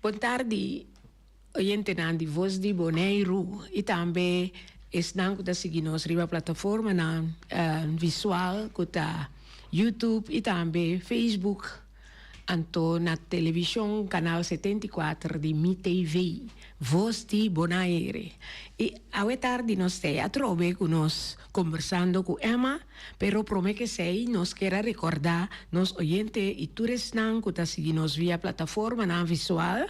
Bon tardi oyentenan di Voz di Boneiru y tambe esnan cu ta sigui nos riba plataformanan visual cu ta YouTube y tambe Facebook. Anto na televishon Kanal 74 di Mi TV, Voz di Bonaire. I awe tardi nos ta ei atrobe ku nos kombersando ku Emma, pero prome ku esei nos kier a rekordá nos oyente i tur esnan ku ta sigui nos via plataformanan visual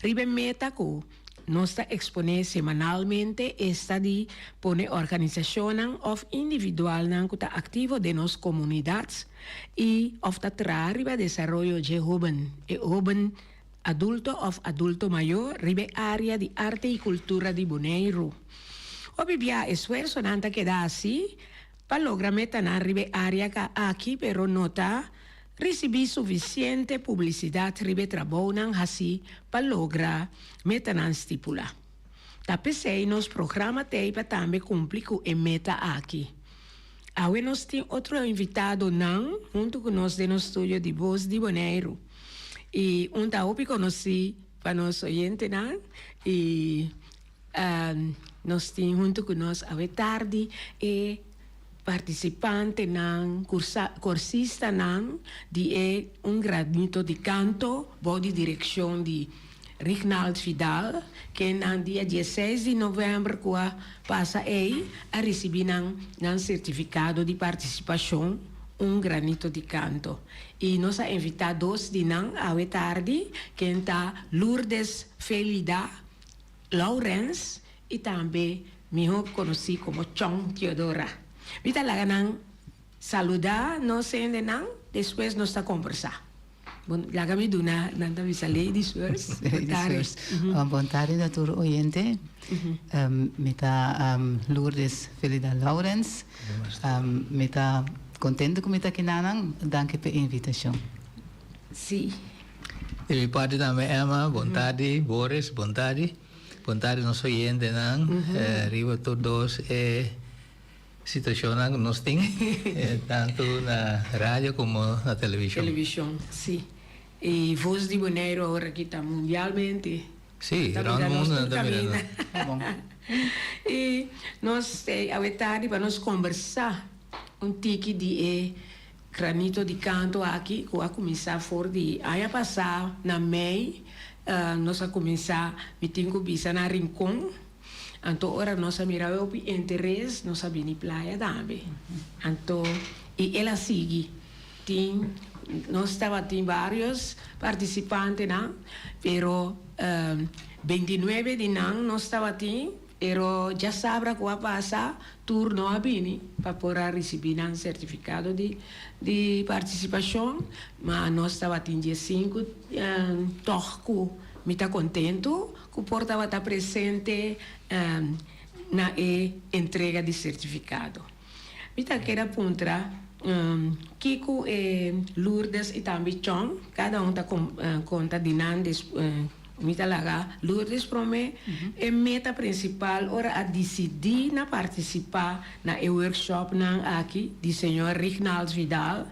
riba e meta ku Nos ta eksponé semanalmente esta di pone organisashonnan òf individualnan ku ta aktivo den nos komunidat i òf ta traha riba desaroyo dje hóben, e hóben adulto òf adulto mayó riba e área di arte i kultura di Boneiru. Hopi bia esfuersonan ta keda hasi pa logra metanan riba e área aki pero no ta Risibí sufisiente publisidat riba e trabounan hasí pa logra metanan stipulá. Ta p'esei nos programa t'ei pa tambe kumpli ku e meta aki. Awe nos tin otro invitadonan huntu ku nos den nos studio di Bos di Boneiru. I un ta hopi konosí pa nos oyentenan i nos tin huntu ku nos awe tardi e Partisipantenan, kursistanan di e Un Granito di Kanto bou di direkshon di Rignald Vidal, kennan dia dieseis di novèmber ku a pasa ei a risibí nan nan sertifikado di partisipashon Un Granito di Kanto. I nos a invitá dos di nan awe tardi, ken ta Lourdes Felida Laurens i tambe mihó konosí komo Chon Teodora. Mi ta laga nan saludá nos hendenan, despues nos ta kombersá. Bon, laga mi duna nan ta bisa ladies first. Bon Ladies tardi. first. Bon tardi na tur oyente. Mi ta Lourdes Felida Laurens. Mi ta kontento ku mi ta aki nanan. Danki p'e invitashon. Sí. Di mi parti tambe Emma, bon tardi, Boris, bon tardi. Bon tardi nos oyentenan riba tur dos e situacionnan cu nos tin, tanto na radio como na television. Television, si. E Voz di Boneiru awor aki ta mundialmente. Si, Ta rond mira nos mundo tur nan ta mira caminda. nos. Y nos awe tardi pa nos combersa un tiki di e Granito di Kanto aki ku a kuminsá for di aña pasá na mei. Nos a kuminsá, mi tin ku bisa, na Rincon. Anto ora nos a mira hopi interes, nos a bini Playa tambe. Anto i el a sigui. Tin, nos tabatin vários partisipantenan, pero beintinuebe di nan nos tabatin. Pero djasabra ku a pasa tur no a bini pa por a risibí nan sertifikado di di partisipashon, ma nos tabatin diesinku tòg ku mi ta kontentu ku por tabata presente na e entrega di sertifikado. Mi ta keda puntra kiko e Lourdes i tambe Chon kada un ta konta di nan. Mi ta laga Lourdes prome. E meta principal ora a dicidi na participa na e workshopnan aki di señor Rignald Vidal,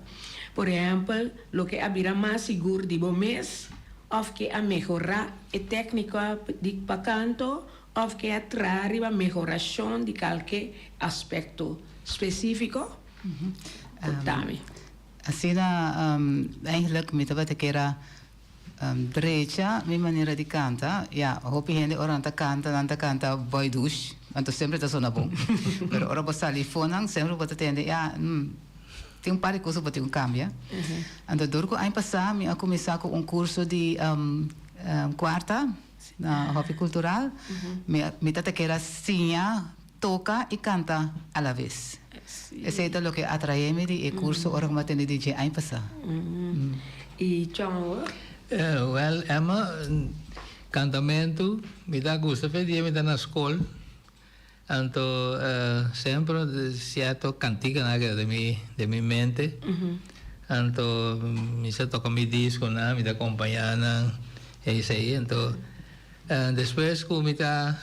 por ehempel, loke a bira mas sigur di bo mes of ke a mehora e tecnica di pa canto of ke a traha riba mehoracion di calke aspecto specifico? Contami. Asina eigenlijk mi tabata kier a Drecha mi manera di canta, ya, hopi hende ora nan ta canta, nan ta canta boy douche, anto semper ta sona bon. Pero ora bo sali for nan, semper bo ta tende, ya, tin un par di cosa bo tin cu cambia. Anto dor cu aña pasa mi a cuminsa cu un curso di cuarta na Hopi Cultural, mi mi ta ta kier a siña toca y canta a la vez. Esey ta loke a atrae mi di e curso ora cu mi a tende di dje aña pasa. Y Chongo? Wel, Emma, cantamentu mi ta gusta fe dia mi ta na scol, anto semper cierto canticanan a keda den mi den mi mente, anto mi sa toca mi disconan, mi ta acompaña nan, esey, anto despues cu mi ta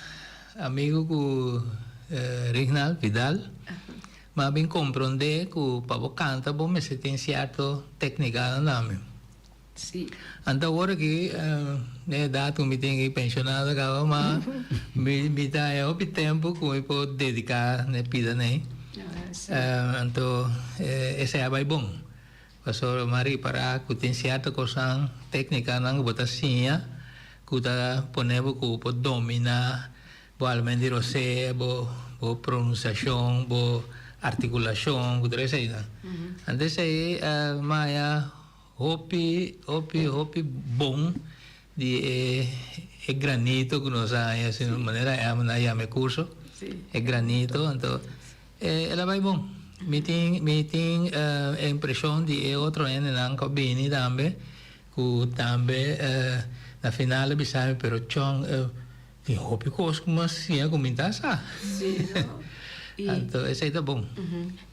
Amigo ku Rignald Vidal, mi a bin komprondé ku pa bo kanta bo mester tin sierto téknikanan tambe. Sí. Anto awor aki na e edat ku mi tin aki penshonado kaba ma mi mi ta haña hopi tempu ku mi por dediká na e pida nei. Anto esei a bai bon pasobra mi a ripará ku tin sierto kosnan téknikanan ku bo ta siña ku ta pone bo ku bo por dominá bo almen di rosea, bo bo pronunsiashon, bo artikulashon ku tur eseinan. Anto esei mi a haña. Hopi, hopi, hopi bon di e e granito ku nos a haña, si manera e a yama e kurso, e granito, anto el a bai bon. Mi tin mi tin e impreshon di e otro hendenan ku a bini tambe, ku tambe na final a bisa mi, pero Chong, Tin hopi kos ku mas siña ku mi ta sa. Sí, no? I. Anto esei ta bon.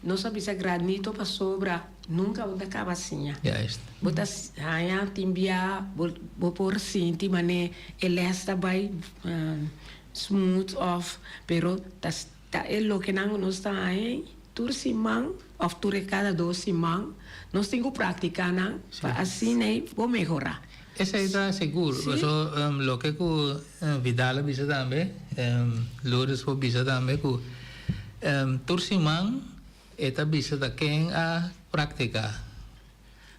Nos a bisa granito pasobra nunka bo ta kaba siña. Juist. Bo ta haña tin bia bo bo por sinti manera e les ta bai smooth of pero ta ta e lokenan ku nos ta haña ei tur siman of tur e kada dos siman nos tin ku praktiká nan pa asina ei bo mehorá. Esei ta sigur, paso loke ku Vidal a bisa tambe, Lourdes por bisa tambe ku tur siman e ta bisa ta ken a praktiká.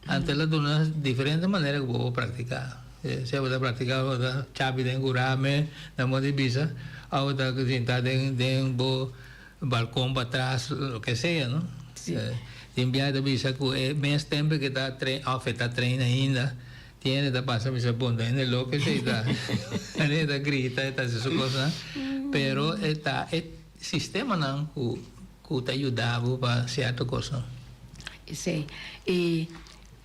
Anto el a duna diferente manera ku bo por praktiká. Sea bo ta praktiká bo ta chapi den kurame nan bo di bisa òf bo ta sinta den bo balkon patras loke sea no. Tin bia ta bisa ku e mes tempu ke ta train òf e ta train ainda tin hende ta pasa bisa bon ta hende loko esei ta hende ta grita e ta hasi su kosnan pero e ta e sistemanan ku ku ta yuda bo pa sierto kosnan. Esei e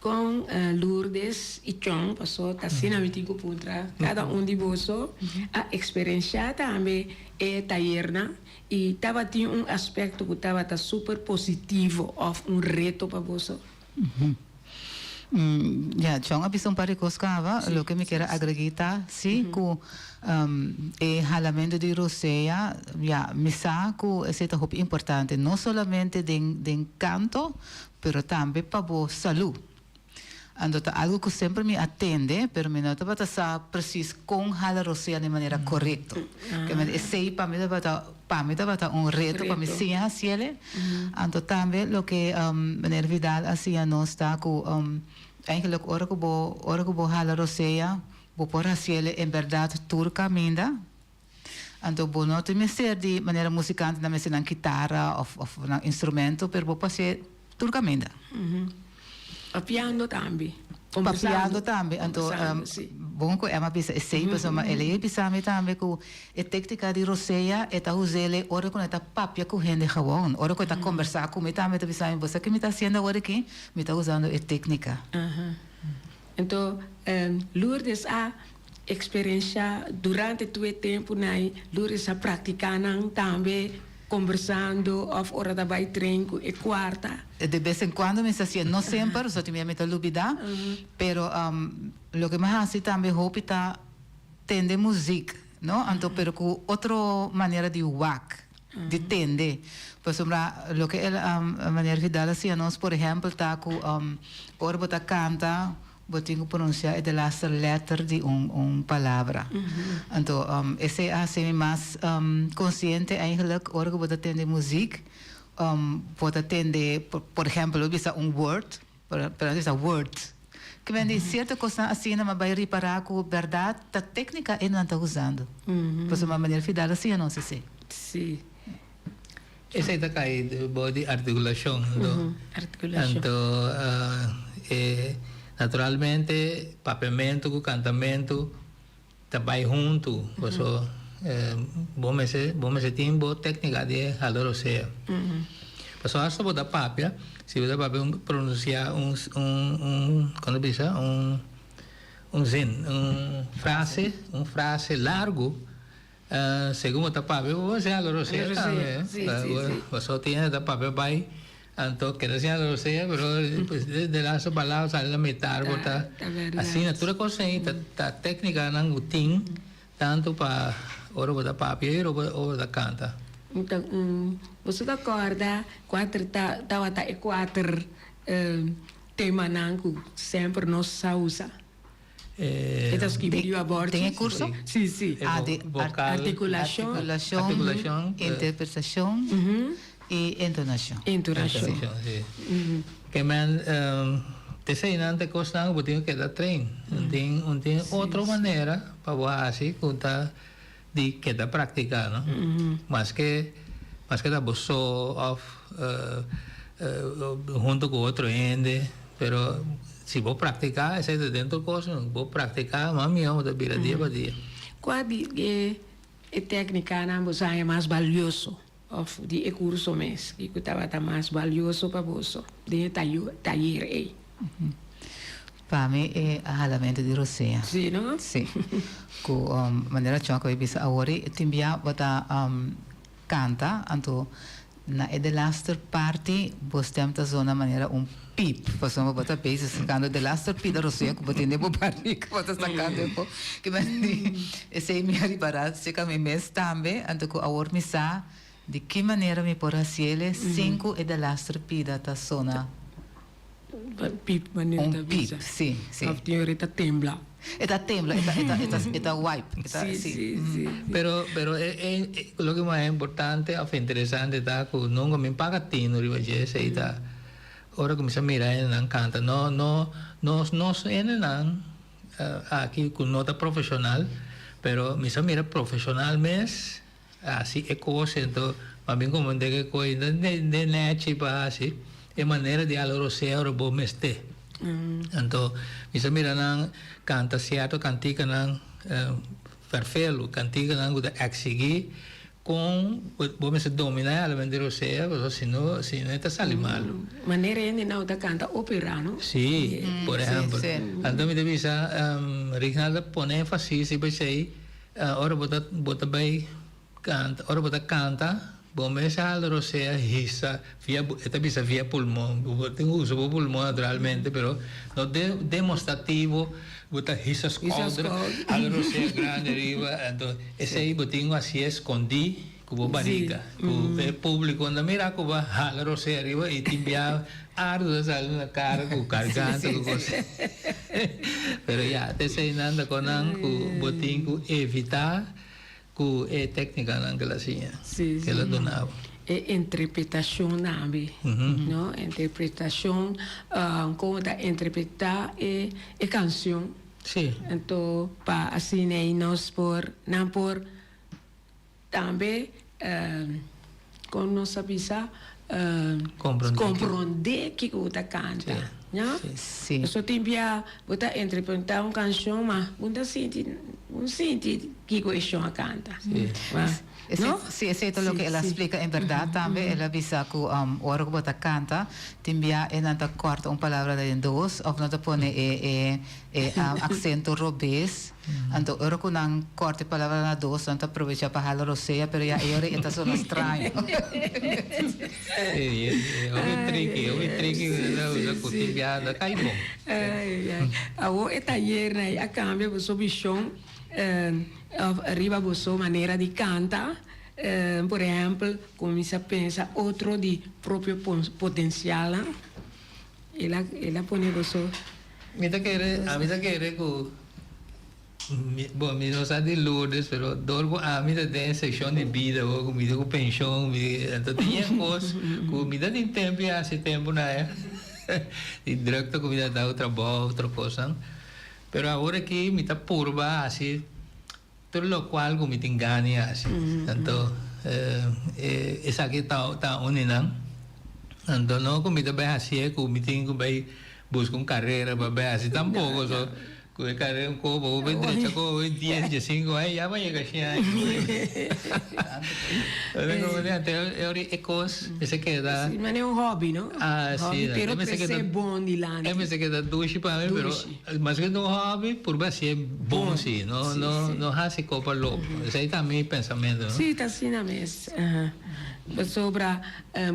kon Lourdes i Chon paso ta asina mi tin ku puntra kada un di boso a eksperenshá tambe e tayernan. I tabatin un aspekto ku tabata super positivo òf un reto pa boso? Ya, Chon a bisa un par di kos kaba. Loke mi kier a agregá ta si ku e halamentu di rosea, ya, mi sa ku esei ta hopi importante, no solamente den den kanto, pero tambe pa bo salú. Anto ta algu ku semper mi a tende, pero mi no tabata sa presis kon hala rosea di manera korekto. Ke men esei pa mi tabata pa mi tabata un reto pa mi siña hasiel. Anto tambe loke meneer Vidal a siña nos ta ku eigenlijk ora ku bo ora ku bo hala rosea bo por hasiel en bèrdat tur kaminda. Anto bo no tin mester di manera musikantenan mester nan kitara of of nan instrumento pero bo por hasié tur kaminda. Papiando tambe. Papiando tambe. Anto bon ku Emma bisa esei pasobra el a bisa mi tambe ku e téknika di rosea e ta us'el ora ku e ta papia ku hende gewon. Ora ku e ta kombersá ku mi tambe e ta bisa mi bo sa ke mi ta hasiendo awor aki? Mi ta usando e téknika. Anto Lourdes a Experiencia durante tur e tempunan Lourdes a practica nan tambe conversando of ora ta bay train cu e cuarta. De bes en cuando mi sa hacié, no semper, so tin bia mi ta lubida, pero loke mi haci tambe hopi ta tende muziek, no, anto pero cu otro manera di wak, di tende, pasobra loke el meneer Vidal a siña nos por ehempel ta cu ora bo ta canta, Bo tin ku pronunsiá e delaster lèter di un un palabra. Anto esei a hasi mi mas konsiente eigenlijk ora ku bo ta tende muzik, bo ta tende por ehèmpel bo bisa un word, pero nan ta bisa word. Ke men di sierto kosnan asina mi a bai ripará ku bèrdat ta téknika e nan ta usando. Pasobra meneer Fidal a siña nos esei. Sí. Esei ta kai bou di artikulashon. Artikulashon. Anto e naturalmente papiamentu ku kantamentu ta bai huntu. Paso bo mester bo mester tin bo téknika di hala rosea. Paso asta bo ta papia, si bo ta papia un pronunsiá un un kon ta bisa un un zin un frase un frase largu. Segun bo ta papia bo por siña Rosea tambe. Pasobra tin hende ta papia bai anto keda siña Rosea pero de laatste palabra sali na mitar bo ta asina tur e kos ei ta teknikanan ku tin tantu pa ora bo ta papia i ora bo ta kanta. Boso ta kòrda kuater tabata e kuater. temanan ku semper nos sa usa. E ta skibi riba bòrchi. Den e kurso? Sí, sí. Ah, di Vokal. Artikulashon. Artikulashon. Artikulashon. Interpretashon i entonashon. Entonashon. Sí. Ke men t'eseinan t'e kosnan ku bo tin ku keda train. Un tin un tin otro manera pa bo hasi ku ta di keda praktiká, no? Maske maske ta bo so òf huntu ku otro hende, pero si bo praktiká esei ta den tur kos, bo praktiká mas mihó bo ta bira dia pa dia. Kua di e e téknikanan bo sa haña mas balioso òf di e kurso mes kiko tabata mas balioso pa boso den e tayer ei? Pa mi e halamentu di rosea. Sí, no? Sí. Ku manera Chon a bisa awor i tin bia bo ta kanta anto na e delaster parti bo stem ta zona manera un pip pasobra bo ta bezig sakando delaster pida rosea ku bo tin den bo barriga bo ta sakando e po ki men di esei mi a ripará seka mi mes tambe anto ku awor mi sa di ki manera mi por hasiele sin ku e delaster pida ta sona. Pip manera Un ta pip, bisa. sí, sí. Of tin ora e ta tembla. E ta tembla, e ta, e ta, e ta, e ta wipe. E ta, Sí, sí. sí, sí. Pero, pero e, e, e, loke mas importante of interesante ta ku nunka mi paga tino riba dje, esei ta ora ku mi sa mira hendenan kanta. No, no, nos, nos hendenan aki ku no ta profeshonal, pero mi sa mira profeshonal mes Hasi e kos ento pa bin komprende ke kos ainda den nechi pa hasi e manera di hala rosea ora bo mester. Anto mi sa mira nan kanta sierto kantikanan ferfelu, kantikanan ku ta eksigí kon bo mester dominá e halamentu di rosea pasobra si no si no e ta sali malu. Manera hende nan ta kanta opera no? Sí, por ehèmpel. Anto mi ta bisa Rignaldo pone énfasis riba esei. Ora bo ta bo ta bai kanta, ora bo ta kanta, bo mes a hala rosea hisa via e ta bisa via pulmon. Bo tin ku usa bo pulmon naturalmente, pero no de demostrativo bo ta hisa skouder, hala rosea grandi ariba, anto esei bo tin ku hasié skondí ku bo barika, ku e públiko no ta mira ku bo a hala rosea ariba i tin bia ardu ta sali na kara ku garganta ku kos. Pero ya, ta eseinan ta konan ku bo tin ku evitá ku e téknikanan ku el a siña, ku el a duna bo. E interpretashon tambe, no? Interpretashon, kon bo ta interpretá e kanshon. Anto pa asina ei nos por, nan por. Tambe kon nos a bisa komprondé kiko bo ta kanta, no? Pasobra tin bia bo ta interpretá un kanshon ma bo no ta sinti, bo no sinti kiko e shon a kanta, no? Sí, esei ta loke el a splika. En bèrdat tambe el a bisa ku ora ku bo ta kanta tin bia e nan ta kòrta un palabra den dos òf nan ta pone e e aksento robes. Anto ora ku nan kòrta e palabra na dos, nan ta aprovecha pa hala rosea, pero ya e ora e ta sona straño. Sí, e hopi triki, hopi triki ku nan ta usa ku tin biaha ta kai bon. Ai, ai. Awor e tayernan ei a kambia boso vishon òf riba boso manera di kanta. Por ehèmpel, kuminsá pensa otro di propio potensialnan. El a, el a pone boso. Mi ta kere, ami ta kere ku, mi, bon, mi no sa di Lourdes, pero dor ku ami ta den e sekshon di bida awor, ku mi ta ku penshon, mi ta tin yen kos ku mi ta tin tempu i hasi tempu na e, di drukte ku mi ta ta ku trabou, otro kosnan. Pero awor aki mi ta purba hasi tur lokual ku mi tin gana di hasi. Anto, esaki ta, ta un di nan. Anto no ku mi ta bai hasié ku mi tin ku bai buska un karera pa bai hasi tampoko. So ku e karera un kopo bo bai drecha kopo bai dies diesinko aña ya bo a yega shen aña. Anto e ora e kos mester keda. Si manera un hobby no? Ah si. Hobby pero trese bon dilanti. E mester keda dushi pa mi pero mas ke un hobby purba hasié bon si no no no hasi kopo lobo. Esei ta mi pensamentu no. Si ta asina mes. Pasobra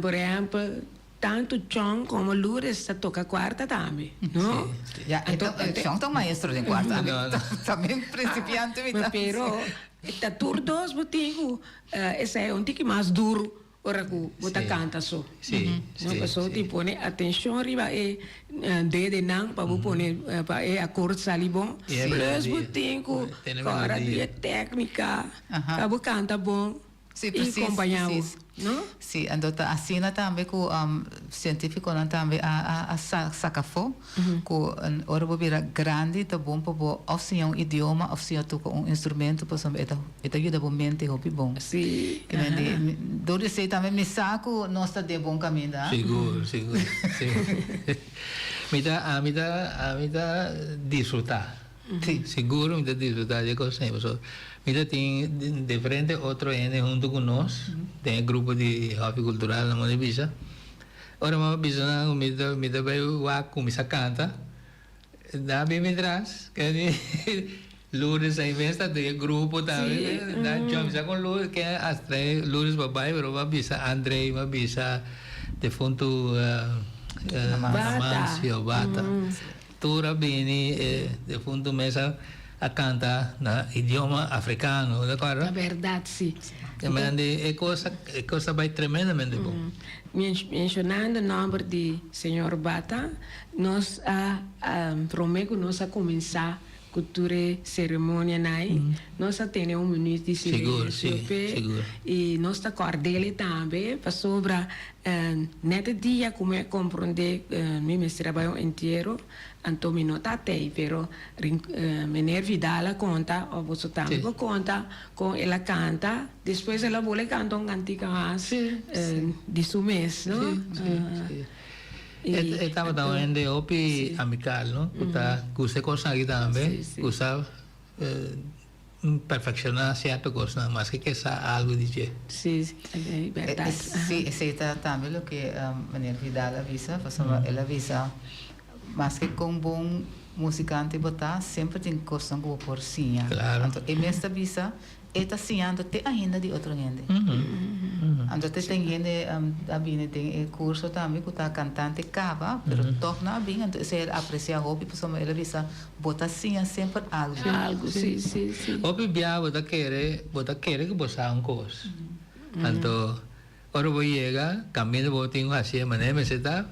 Por ehempel, tantu Chon komo Lourdes ta toka kuarta tambe, no? Ya, e ta, Chon ta un maestro den kuarta, ami tambe un principiante mi ta. Pero ta tur dos bo tin ku esei un tiki mas duru. ora ku bo ta kanta so. Sí, No, sí, pasobra sí. tin pone atenshon riba e dedenan pa bo pone pa e akord sali bon. I e Plus bo melodia. tin ku Tene kòrda di melodia. e téknika Aha. pa bo kanta bon Sí, i precies, kompañá bo, precies. no? Sí, anto ta asina tambe ku sientífikonan tambe a a a sa saka afó ku ora bo bira grandi ta bon pa bo òf siña un idioma òf siña toka un instrumento pasobra e ta e ta yuda bo mente hopi bon. Sí, Ke men di dor di esei tambe mi sa ku nos ta den bon kaminda. Sigur, sigur, si. Mi ta ami ta ami ta disfrutá. Sí. Sigur mi ta disfrutá di e kos ei pasobra mi ta tin diferente otro hende huntu ku nos den e grupo di Hòfi Kultural na Monte Bisa. Ora mi a bisa nan ku mi ta mi ta bai wak kuminsá kanta, nan a bin mi tras ke di Lourdes ei mes ta den e grupo tambe. Nan jump sa kon Lourdes ken a trae Lourdes pa bai pero mi a bisa Andrei, mi a bisa defuntu Amancio Bata. Tur a bini e defuntu mes a canta na idioma africano, bo ta acorda? Ta berdad, si. E men di e cos e cos a bay tremendamente bon. Mencionando nomber di señor Bata, nos a prome cu nos a cuminsa cu tur e ceremonianan ey, nos a tene un minuut di silencio p'e y nos ta cord'el tambe pasobra Net e dia ku mi a komprondé mi mester a bai un entiero, anto mi no ta tei, pero Meneer Vidal a konta, òf boso tambe por konta, kon el a kanta, despues el a bole kanta un kantika mas di su mes, no? Sí, sí. E tabata un hende hopi amikal, no? Ku ta gusta e kosnan aki tambe, gusta Perfecciona cierto cosnan maske ke sa algo di dje. Sí, e berdad. Sí, esey ta tambe loke meneer Vidal a bisa, pasobra el a bisa maske con bon musicante bo ta, semper tin cosnan cu bo por siña. Claro. Anto e mes ta bisa e ta siñando te ainda di otro hende. Anto te tin hende a bini den e curso tambe cu ta cantante caba, pero toch no a bin, anto esey el a aprecia hopi pasobra el a bisa Bo ta siña semper algu. Algu, sí, sí, sí. Hopi bia bo ta kere, bo ta kere ku bo sa un kos. Anto, ora bo yega, kaminda bo tin ku hasi e manera mester ta,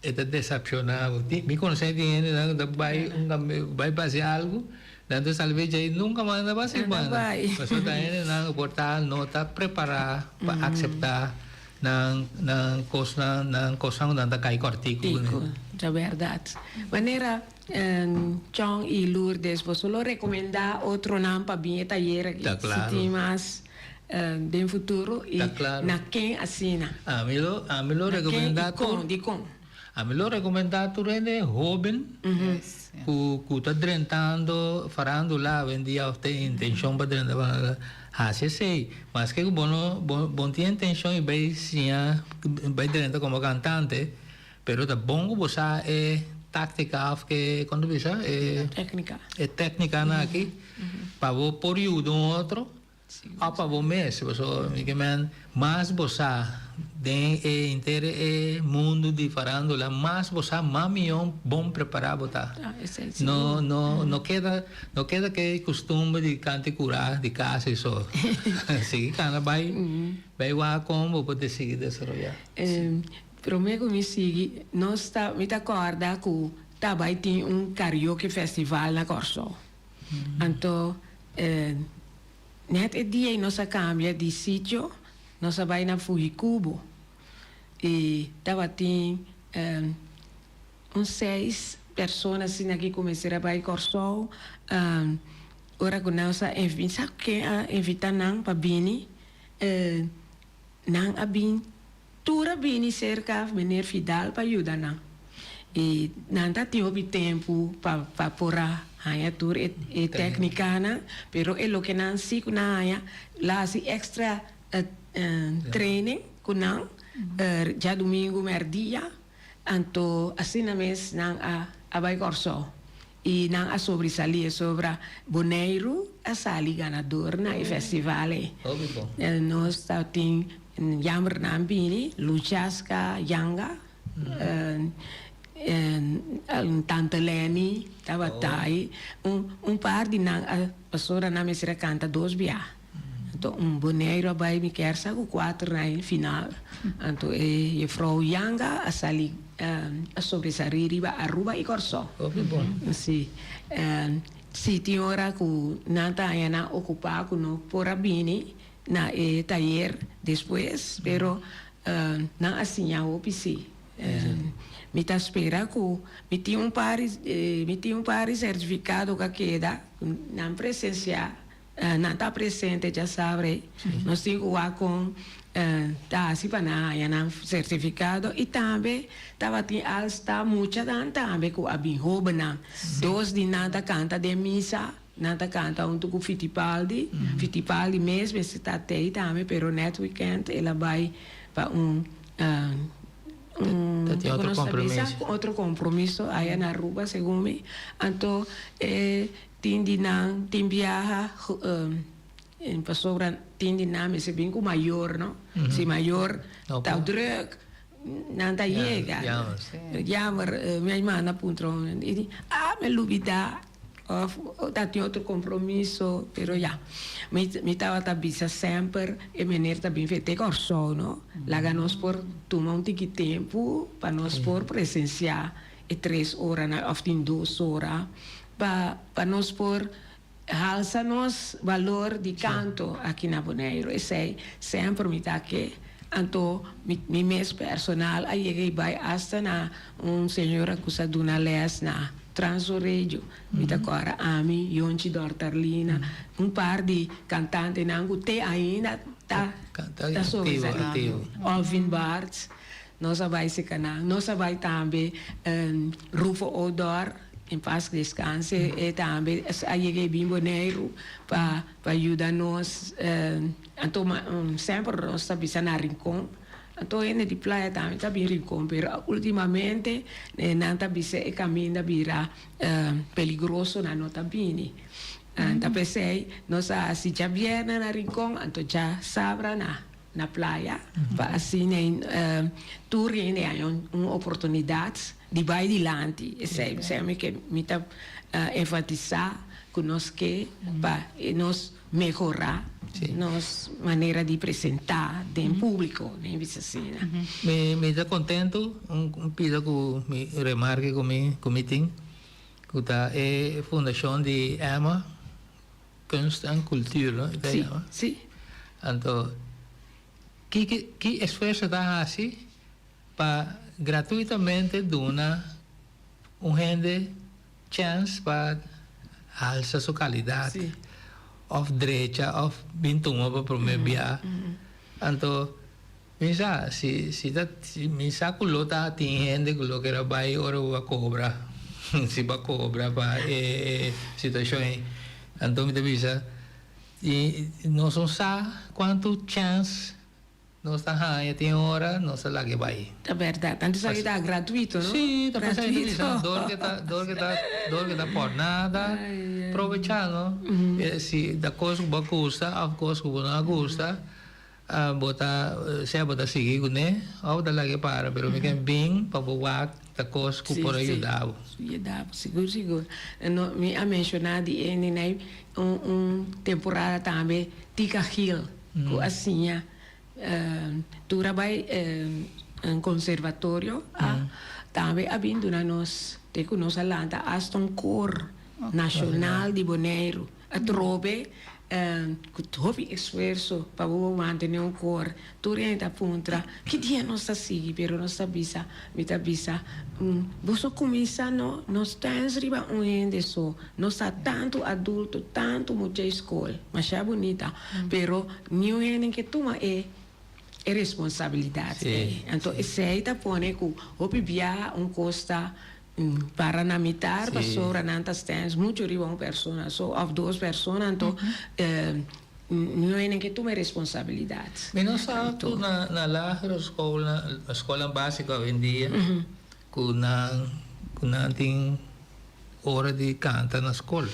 e ta desepshoná bo. Mi konosé tin hendenan ku ta bai un bai pa hasi algu, nan ta sali be djei nunka mas nan ta bai hasi banda. Pasobra ta hendenan ku por ta no ta prepará pa akseptá Nan nan kosnan nan kosnan ku nan ta kai kòrtiku kuné. Tiku, ta bèrdat. Manera Chong i Lourdes, boso lo rekomendá otronan pa bin e tayer aki? Ta klaro. Si tin mas den futuro i Ta klaro. na ken asina? Ami lo ami lo Na ken rekomendá i kon, tur dikon? Ami lo rekomendá tur hende hóben ku ku ta drentando farándula awendia òf tin intenshon pa drenta farándula hasi esei. Maske ku bo no bo bo no tin intenshon di bai siña bai drenta komo kantante pero ta bon ku bo sa e táktika òf ke kon ta bisa e Téknika. e téknikanan aki pa bo por yuda un otro. Òf pa bo mes, pasobra mi ke men mas bo sa den e henter e mundu di farándula, mas bo sa, mas mihó bon prepará bo ta. No, no, no keda, no keda ke kustumber di kanta i kurá di kas i so. Sigui kana bai, bai wak kon bo por sigui desaroyá. Promé ku mi sigui, nos ta, mi ta kòrda ku ta bai tin un karaoke festival na Kòrsou. Anto net e dia ei nos a cambia di sitio, nos a bay na Fuhikubo y tabatin un seis persona asina ki cuminsa a bay Corsou. Ora cu nos a sa ken a invita nan pa bini, nan a bin. Tur a bini serka meneer Vidal pa yuda nan. I nan ta tin hopi tempu pa pa por a haña tur e e tèknikanan, pero e loke nan si ku nan haña la hasi èkstra training ku nan djadumingu mèrdia, anto asina mes nan a a bai Kòrsou i nan a sobresalí sobra Boneiru a sali ganador na e festival ei. Nos ta tin Jammer nan bini, Luchaska Yanga, Tante Lenny tabata ai, un par di nan a pasobra nan mester a canta dos bia. Anto un Boneiru a bai mi kier sa ku kuater na e final. Anto e jefrou Yanga a sali a sobresalí riba Aruba i Kòrsou. Hopi bon. Si. Si tin ora ku nan ta haña nan okupá ku no por a bini na e tayer despues, pero nan a siña hopi si. Mi ta spera ku mi tin un par mi tin un par di sertifikado ku a keda ku nan presensiá, nan ta presente djasabre. Nos tin ku wak kon ta hasi pa nan haña nan sertifikado i tambe tabatin alsta muchanan tambe ku a bin hóbennan. Dos di nan ta kanta den misa, nan ta kanta huntu ku Fitipaldi. Fitipaldi mes mester ta tei tambe pero nèt wikènt el a bai pa un Ta tin otro compromiso. Otro compromiso aya na Aruba segun mi. Anto e tin di nan tin biaha pasobra tin di nan mester bin cu mayor no. Si mayor ta druk nan ta yega. Jammer mi a manda puntra un y di ah mi a lubida. Of ta tin otro compromiso, pero ya. Mi mi tabata bisa semper e meneer ta bin fete Kòrsou no, laga nos por tuma un tiki tempu pa nos por presencia e tres oranan of tin dos ora pa pa nos por halsa nos balor di kanto aki na Boneiru. Esei semper mi ta ke. Anto mi mi mes personal a yega i bai asta na un señora ku sa duna les na Transoregio. Mi ta kòrda ami, Yonchi Dortarlina, un par di kantantenan ku te ainda ta ta sobresaliendo. Alvin Bartz, nos a bai seka nan. Nos a bai tambe Rufo Odor, en pas deskanse, e tambe a yega e bin Boneiru pa pa yuda nos. Anto semper nos ta bisa na Rincon. Anto hende di playa tambe ta bin Rincon, pero ultimamente nan ta bisa e caminda bira peligroso, nan no ta bini. Ta p'esey nos a haci djabierne na Rincon, anto djasabra na na playa, pa asina tur hende haña un oportunidad di bay dilanti. Esey mi ke mi ta enfatisa cu nos ke pa nos Mehorá nos manera di presentá den públiko, den bisa asina. Mi mi ta kontentu, un pida ku mi remarke ku mi ku mi tin, ku ta e fundashon di Emma Kunst en Cultuur, no? E ta yama? Si, si. Anto ki ki ki esfuerso ta hasi pa gratuitamente duna un hende Chèns pa alsa su kalidat òf drecha òf bin tuma pa promé bia. Anto mi sa si si ta mi sa ku lo ta tin hende ku lo kere bai ora bo a kobra si bo a kobra pa e e situashon ei. Anto mi ta bisa nos no sa kuantu chèns. Nos ta haña tin ora nos ta laga e bai. Ta bèrdat. Anto esaki ta gratuito, no? Sí, ta pensá esaki ta dor ke ta dor ke ta dor ke ta por nada probechá, no? Si ta kos ku bo a gusta òf kos ku bo no a gusta, bo ta sea bo ta sigui kuné òf bo ta laga e para, pero mi ke bin pa bo wak ta kos ku por a yuda bo. Sí, yuda bo, sigur sigur. No, mi a menshoná di e ninai un un temporada tambe Tika Gil. Ku a siña tur a bai un conservatorio a tambe a bin duna nos te ku nos a lanta asta un kor nashonal di Boneiru atrobe ku hopi esfuerso pa bo mantene un kor tur hende ta puntra ki dia nos ta sigui pero nos ta bisa mi ta bisa boso kuminsá no nos tens riba un hende so nos ta tantu adulto tantu mucha e skol masha bunita. Pero niun hende ke tuma e e responsabilidat ei. Anto esei ta pone ku hopi biaha un kos ta para na mitar pasobra nan ta stens muchu riba un persona so òf dos persona anto niun hende ke tuma e responsabilidat. Mi no sa ku na na lagere schoolnan skolnan básiko awendia ku nan ku nan tin ora di kanta na skol.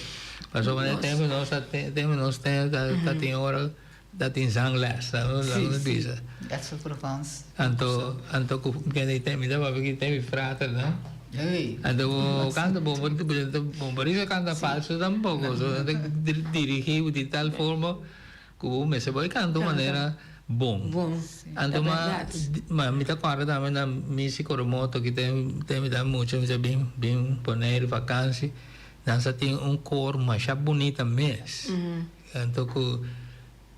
Pasobra na e tempu nos ta tempu nos ta ta tin ora ta tin zangles ta no Sí, nos sí. bisa. Dat soort provans. Anto anto ku kende tem mi ta papia ki tem mi fraternan. Hey. Anto bo kanta bo bo bo risa kanta falso tampoko. So nan ta dirigi bo di tal forma. Ku mester bai kanta un manera bon. Bon. Anto Ta ma bèrdat. ma mi ta kòrda tambe na misi Coromoto ki ten ten mi ta mucha mi sa bin bin Boneiru vakansi nan sa tin un kor masha bunita mes. Anto ku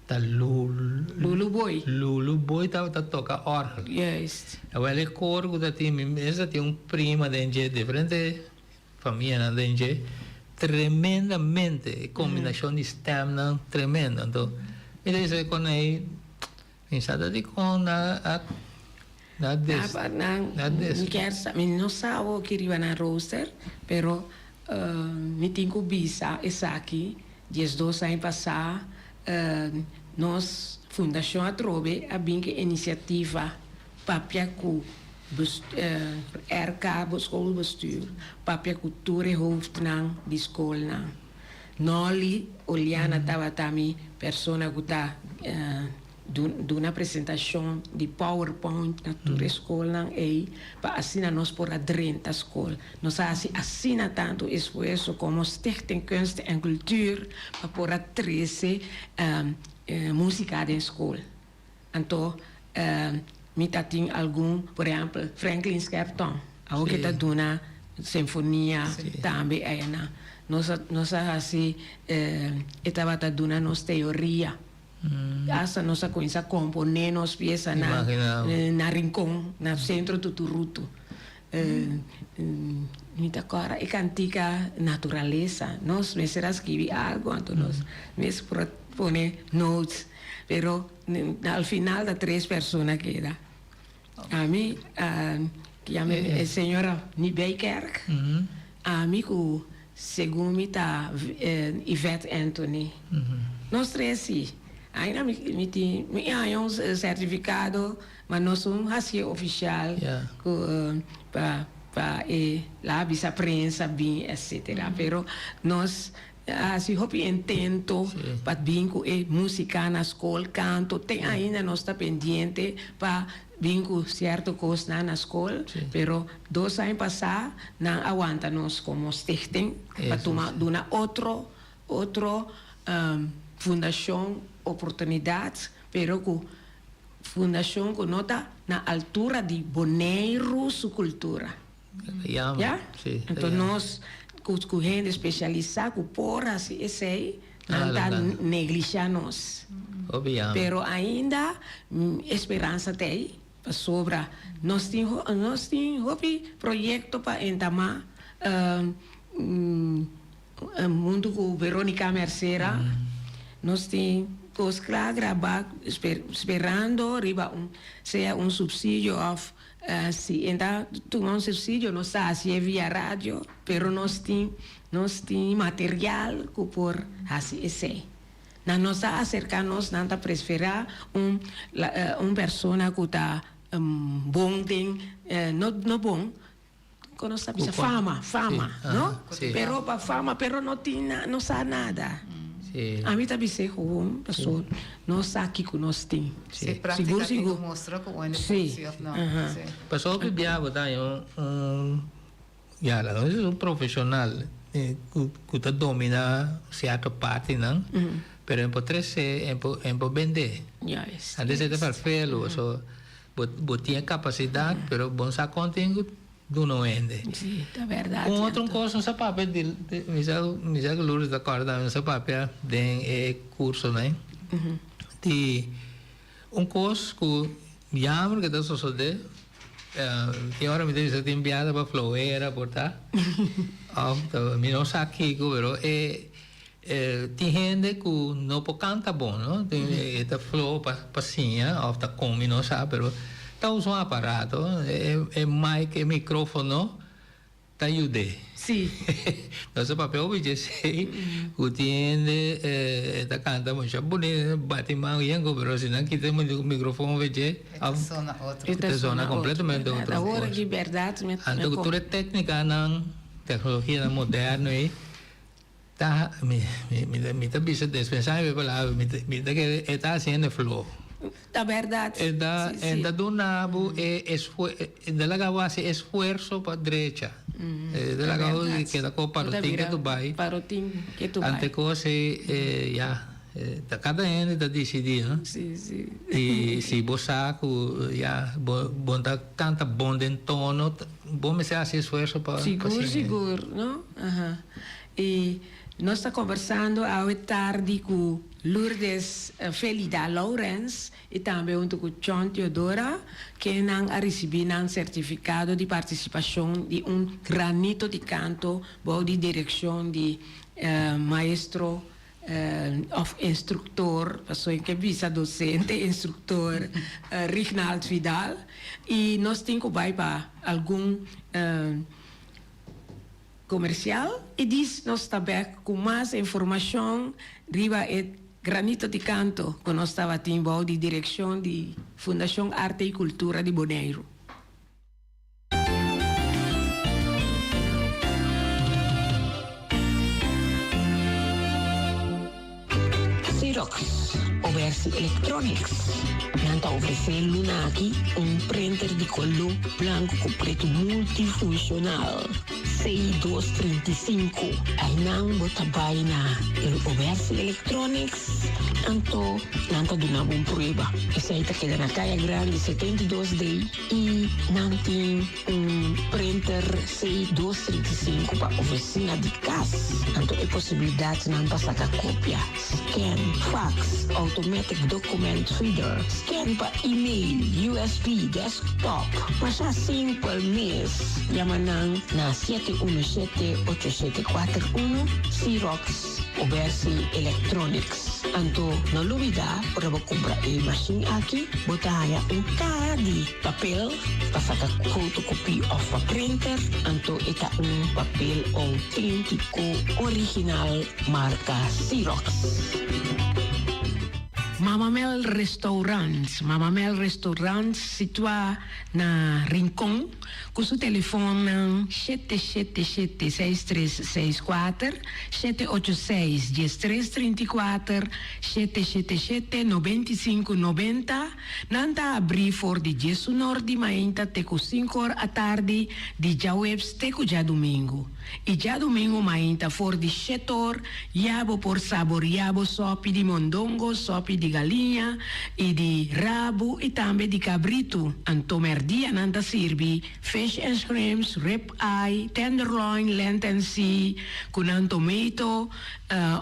ta Lulu Lulu Boy. Lulu Boy tabata toka òrgel. Juist. Awel e kor ku ta tin mi mes ta tin un prima den dje diferente Famianan den dje tremendamente e combinacion di stemnan tremendo anto mi ta bisa con ey mi sa ta dicon nan a na des Nan na des mi kier sa mi no sa awoki riba nan rooster pero mi tin cu bisa esaki 12 aña pasa nos fundacion atrobe a bin cu e iniciativa Papia ku RK, schoolbestuur, papia ku tur e hoofdnan di skolnan. Nolly Oliana tabata mi persona ku ta duna presentashon di powerpoint na tur e skolnan ei pa asina nos por a drenta skol. Nos a hasi asina tantu esfuerso komo Stichting Kunst en Cultuur pa por a trese musika den skol. Anto mi ta tin algun, por ehempel, Franklin Scherton, awor ke ta duna sinfonia tambe eina. Nos a nos a hasi e tabata duna nos teoria. Asta nos a kuminsá komponé nos piesanan na Rincon, na Sentro Tuturutu. Mi ta kòrda e kantika Naturalesa. Nos mester a skibi algu, anto nos mes por a pone notes. Pero al final ta tres persona keda. Ami, yama e señora Nijbijkerk, ami ku segun mi ta Yvette Anthony. Nos tres si. Aina mi tin mi haña un sertifikado, ma nos un hasié ofishal ku pa pa e la bisa prensa bin etcetera. Pero nos A hasi hopi intento pa bin ku e músika na skol, kanto. Te ainda nos ta pendiente pa bin ku sierto kosnan na skol, pero dos aña pasá nan a wanta nos komo stichting pa tuma duna otro otro fundashon oportunidat, pero ku fundashon ku no ta na altura di Boneiru su kultura. Ya? Anto nos ku hende spesialisá ku por hasi esei, nan ta neglishá nos. Pero ainda e speransa ta ei, pasobra nos tin nos tin hopi proyekto pa entamá huntu ku Veronica Mercera. Nos tin kos kla grabá sperando riba un sea un supsidio òf Si e ta tuma un subsidio nos ta hacié via radio, pero nos tin nos tin material cu por haci esey. Nan nos ta acerca nos, nan ta presfera un un persona cu ta bon den, no no bon, con nos ta bisa fama, fama, no? Pero pa fama, pero no tin no sa nada. Ami ta bis'é gewoon paso nos sa kiko nos tin. Si práctica tin ku mustra ku un hende por si òf no. Paso hopi bia bo ta haña un ya laga nos bisa un profeshonal ku ta dominá sierto partinan pero e por tres'é e por e por bend'é. Antes e ta farfelu paso bo tin e kapasidat pero bo no sa kon tin ku Duna un hende. Sí, ta bèrdat. Un otro kos nos a papia di, mi sa, mi sa ku Lourdes ta kòrda, nos a papia den e kursonan di un kos ku jammer ku ta sosodé, tin ora mi ta bisa tin biaha pa flowera por ta, òf mi no sa kiko, pero e tin hende ku no por kanta bon, no? E ta flow pa siña òf ta kon mi no sa, pero ta usa un aparato, e mic, e mikrófono ta yud'é. Sí. Nos a papia hopi dje esei ku tin hende e ta kanta masha bunita, bati man yengo, pero si nan kita e mikrofon for dje, E ta sona otro. E ta sona kompletamente otro. Awor aki bèrdat mi. Anto ku tur e téknikanan, teknologianan moderno ei. Ta mi mi mi ta bisa despensá mi palabra mi ta mi ta kere e ta hasiendo floho. Ta bèrdat. E ta Sí, e sí. ta duna bo e esfue e ta laga bo hasi esfuerso pa drecha. E ta Ta laga bo bèrdat. keda ko Bo ta parotin ke bira tu bai. parotin ke tu bai. Ante kos ei e ya. Ta kada hende ta disidí, no? Sí, sí. I si bo sa ku ya bo bo ta kanta bon den tono, bo mester hasi esfuerso pa pa Sigur, siña. sigur, no? Aha. I nos ta kombersando awe tardi ku Lourdes Felida Lourens i tambe huntu ku Chon Teodora, kennan a risibí nan sertifikado di partisipashon di un granito di kanto bou di direkshon di maestro òf instruktor, pasobra e ke bisa dosente, instruktor Rignald Vidal. I nos tin ku bai pa algun komersial i dis nos ta bèk ku mas informashon riba e granito di kanto ku nos tabatin bou di direkshon di Fundashon Arte i Kultura di Boneiru. Xerox, Obersi Electronics, nan ta ofresé luna aki un printer di koló blanku ku pretu multifunshonal C235. Einan bo ta bai na el Obersi Electronics, anto nan ta duna bo un prueba. Esei ta keda na Kaya Grandi 72 D. I nan tin un printer C dos 35 pa oficina di cas. Anto e posibilidadnan pa saca copia, scan, fax, automatic document reader, scan pa email, usb, desktop. Masha simpel mes. Yama nan na 717 8741, Xerox Obersi Electronics. Anto no lubida ora bo kumpra e mashin aki bo ta haña un kaha di papel pa saka fotokopie òf pa printer, anto e ta un papel outéntiko original marka Xerox. Mama Mel Restaurant, Mama Mel Restaurant situá na Rincon Ku su telefonnan 777 6364, 786 1334, 777 95 90, nan ta abrí for di diesunor di mainta te ku sinkor atardi di djaweps te ku djadumingu. I djadumingu mainta for di shetor ya bo por saboriá bo sòpi di mondongo, sòpi di galiña i di rabu i tambe di kabritu. Anto mèrdia nan ta sirbi fish and shrimps, rib eye, tenderloin, land and sea ku nan tomato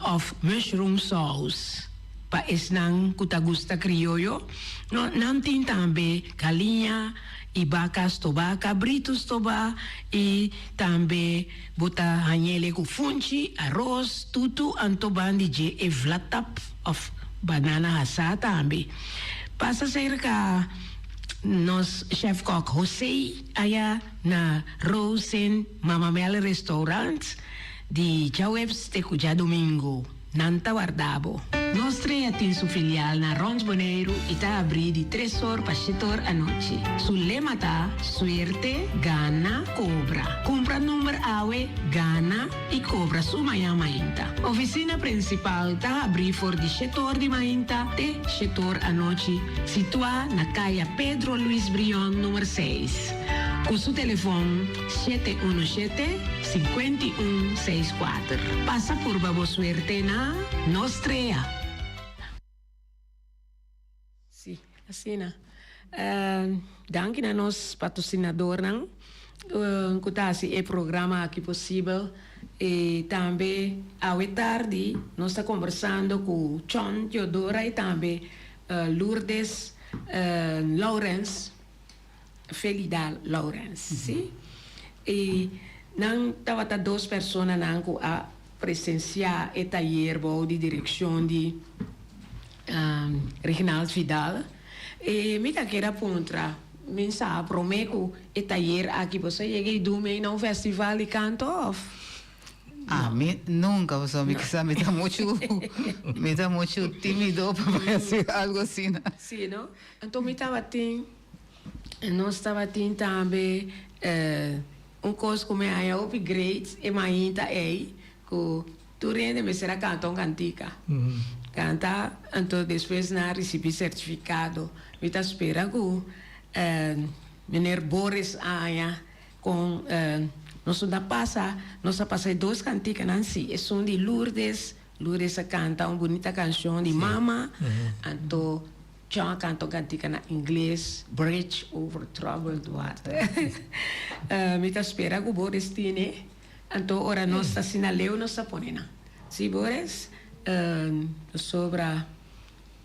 òf mushroom sauce. Pa esnan ku ta gusta krioyo, nan tin tambe galiña i baka stobá, kabritu stobá i tambe bo ta hañ'ele ku funchi, aros, tutu, anto ban di dje e vlatap òf banana hasá tambe. Pasa serka nos chef kòk José aya na Rosen Mama Mel Restaurant di djaweps te ku djadumingu. Nan ta warda bo. Nos Trea tin su filial na Rond Boneiru i ta abrí di tres or pa shete or anochi. Su lema ta, Suerte, gana, kobra. Kumpra number awe, gana i kobra su mañan mainta. Ofisina prinsipal ta habrí for di shete or di mainta te shete or anochi, situá na Kaya Pedro Luis Brion number seis. Ku su telefon. 717 51 64. Pasa purba bo suerte na Nos Trea. Sí, asina. Danki na nos patrocinadornan cu ta haci e programa aki posibel. Y tambe awe tardi nos ta conversando cu Chon Teodora y tambe Lourdes Lourens. Felida Lourens, sí. I nan tabata dos personanan ku a presensiá e tayer bou di direkshon di Reginald Vidal. I mi ta kere a puntra, mi sa promé ku e tayer aki boso a yega i dun mei na un festival di kanto òf? Ah, mi nunca, pasobra mi kisa mi ta muchu, mi ta muchu timido pa bai hasi algo asina. Sí, no? Anto mi tabatin, nos tabatin tambe un kos ku mi haña hopi great e mainta ei, ku tur hende mester a kanta un kantika. Kanta, anto despues nan a risibí sertifikado. Mi ta spera ku meneer Boris a haña kon nos ta pasa, nos a pasa e dos kantikanan, sí, esun di Lourdes. Lourdes a canta un bunita cancion di mama, anto John a canta un cantica na ingles, Bridge over Troubled Water. Mi ta spera cu Boris tine, anto ora nos ta asina leu nos ta pone nan. Si Boris, pasobra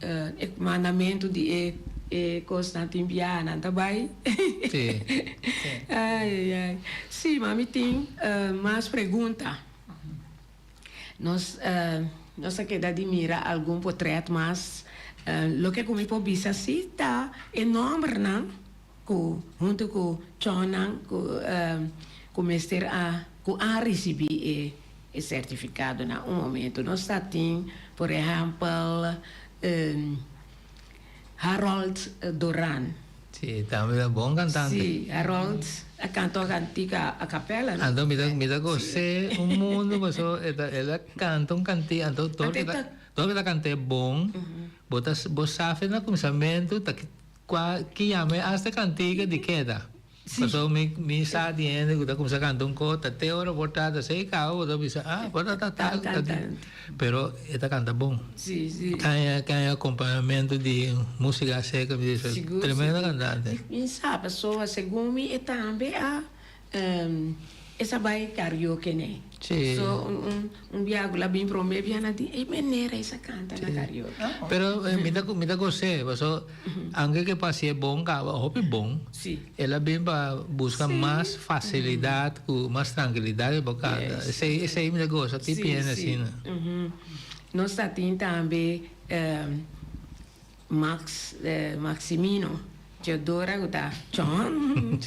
e mandamentu di e e cosnan tin biaha nan ta bay. Si. Ay, ay. Si, ma mi tin mas pregunta. Nos nos a keda di mira algun potret mas. Loke ku mi por bisa si ta e nòmbernan ku huntu ku chònnan ku ku mester a ku a risibí e e sertifikado na un momento. Nos ta tin por ehèmpel Harold Doran. Sí, tambe ta bon cantante. Sí, Harold a canta un cantica a capella, no? Anto mi ta mi ta gos'é un mundo paso e ta el a canta un cantica anto todo ke ta todo ke ta cant'é bon bo ta bo sa fe na cuminsamentu ta cua ki yama e hasta cantica di keda. Pasobra mi mi sa di hende ku ta kuminsá kanta un kos ta te ora por ta ta sei kaba bo ta bisa ah por ta ta tal ta di pero e ta kanta bon kaña kaña akompañamentu di músika seka mi bisa tremendo kantante. Mi sa pasobra segun mi e tambe a E sa bai karaoke ne. Sí. So un un un bia ku la bin prome bia nan tin ey manera e sa kanta na karaoke. Pero mi ta mi ta gos'é paso aunke ke pasi'é bon kaba hopi bon. Sí. El a bin pa buska mas fasilidat ku mas trankilidat e por kanta. Esei esei mi ta gosa ki piende asina. Nos ta tin tambe Max Maximino Teodora ku ta Chon,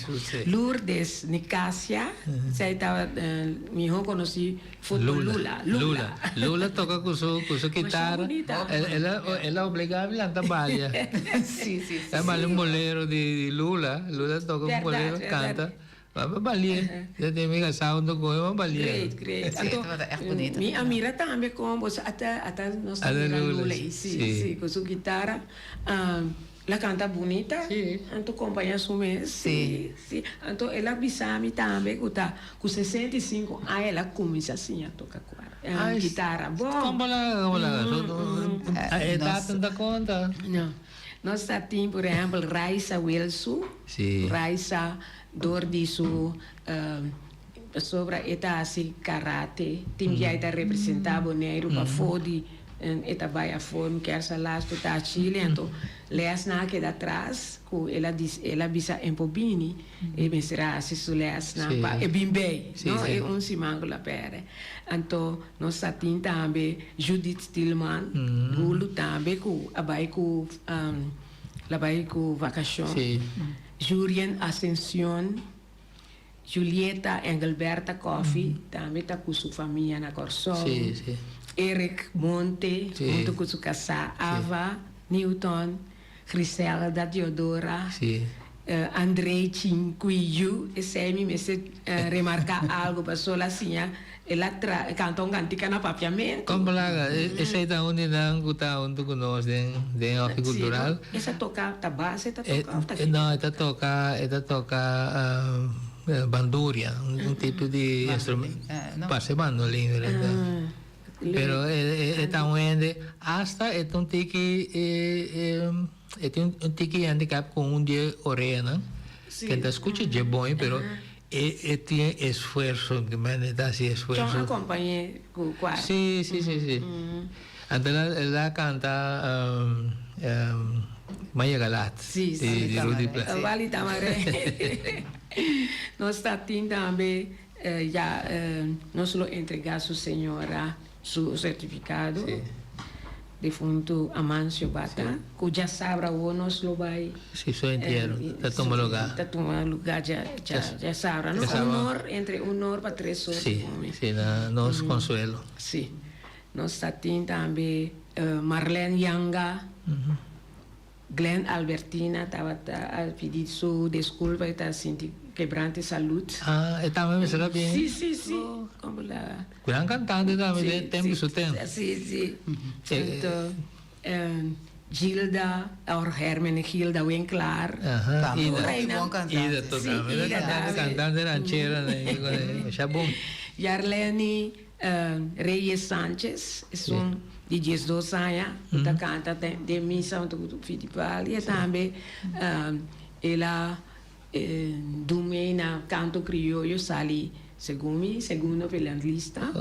Lourdes Nicasia, esei ta mihó konosí foto Lula. Lula. Lula toka ku su ku su kitara. El a el a obligá mi lanta balia. Sí, sí, sí. El a balia un bolero di Lula. Lula toka un bolero, kanta. Ba balie. Ya tin mi casá hunto cu e, ba balie. Great, great. Sí, Anto, tabata echt bunita. mi a mira tambe con bo ata, ata nos ta Ata mira Lula, Lula ei, sí, sí. sí, cu su guitarra. El a canta bunita, Sí. anto compaña su mes, sí, sí. Anto el a bisa mi tambe cu ta cu 65 aña el a cuminsa siña toca cuar, Ay, guitarra. Bon. Con bo laga, con bo laga. E edad no ta conta. No. Nos ta tin por ehempel Raisa Wilsu. Sí. Raisa dor di su pasobra e ta hasi karate, tin bia e ta representa Boneiru pafó di e ta bai afó, mi kier sa lastu ta Chile, anto lèsnan a keda atras ku el a el a bisa en por bini e mester a hasi su lèsnan pa e bin bei, no e un siman ku lo a pèrdè. Anto nos ta tin tambe Judith Tilman, Gulu tambe ku a bai ku el a bai ku vakashon. Jurien Ascension, Julieta Engelberta Coffie tambe ta ku su famia na Kòrsou, Eric Monte huntu ku su kasá Ava Newton, Griselda Diodora, André Chinquiyu, esei mi mester remarká algu pasobra el a siña El a tra canta un cantica na papiamento. Con plaga, esey ta un di nan cu ta hunto cu nos den den Hockey Cultural. Si, esa toca ta base ta toca of ta kico? No, e ta toca, e ta toca banduria, un tipo di instrumento, parse bandolin en realidad. Pero e ta un hende, hasta e ta un tiki, e tin un tiki handicap cu un di e oreanan, ke ta scucha dje bon, pero E e tin esfuerso, mi mende e ta hasi esfuerso. Chon a kompañ'é ku kuar? Sí, sí, sí, sí. Anto el a el a kanta M'a yega lat Sí, sí. di Rudy Pla. Wally Tamaré. Nos ta tin tambe ya nos lo entregá su señora su sertifikado. Sí. Defuntu Amancio Bata, ku djasabra awor nos lo bai. Si, su entiero ta tuma lugá. Ta tuma lugá djasabra, no? Un or, entre un or pa tres or. Si, si, na nos konsuelo. Si. Nos ta tin tambe Marlene Yanga, Glenn Albertina tabata a pidi su desculpa e ta sinti quebrante salud. Ah, e tambe mester a bini? Si, si, si. Como la. Gran cantante tambe den tempo su tempo. Si, si. Anto Gilda or Hermenegilda Winklaar. Aha, Ida. Tambe bon cantante. Ida to tambe. Ida cantante ranchera, masha bon. Yarleny. Reyes Sanchez, esun di 12 aña, ku ta kanta den misa huntu ku Fitipaldi. E tambe el a dun na kanto krioyo sali, segun mi, segundo finalista.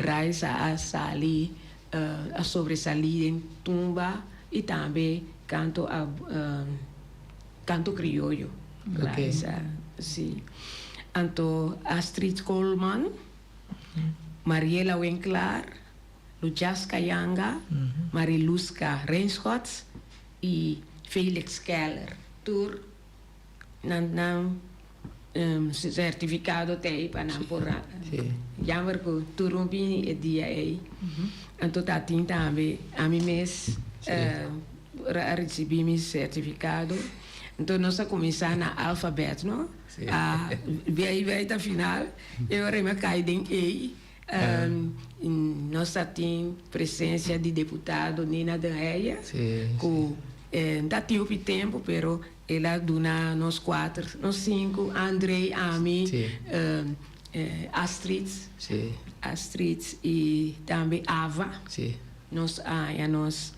Raisa a sali, a sobresalí den tumba i tambe kanto a kanto krioyo. Raisa, sí. Anto Astrid Coleman, Mariela Winklaar, Luchaska Yanga, Mariluska Reinschot i Felix Keller. Tur nan nan sertifikado t'ei pa nan por jammer ku tur un bini e dia ei. Anto ta tin tambe ami mes a risibí mi sertifikado. Anto nos a kuminsá na alfabèt, no? A B, B ta final, e ora mi a kai den E. Nos ta tin presensia di deputado Nina den Heyer ku ta tin hopi tempu pero el a duna nos kuater, nos sinku, André, ami, Astrid, Astrid i tambe Ava. Nos a haña nos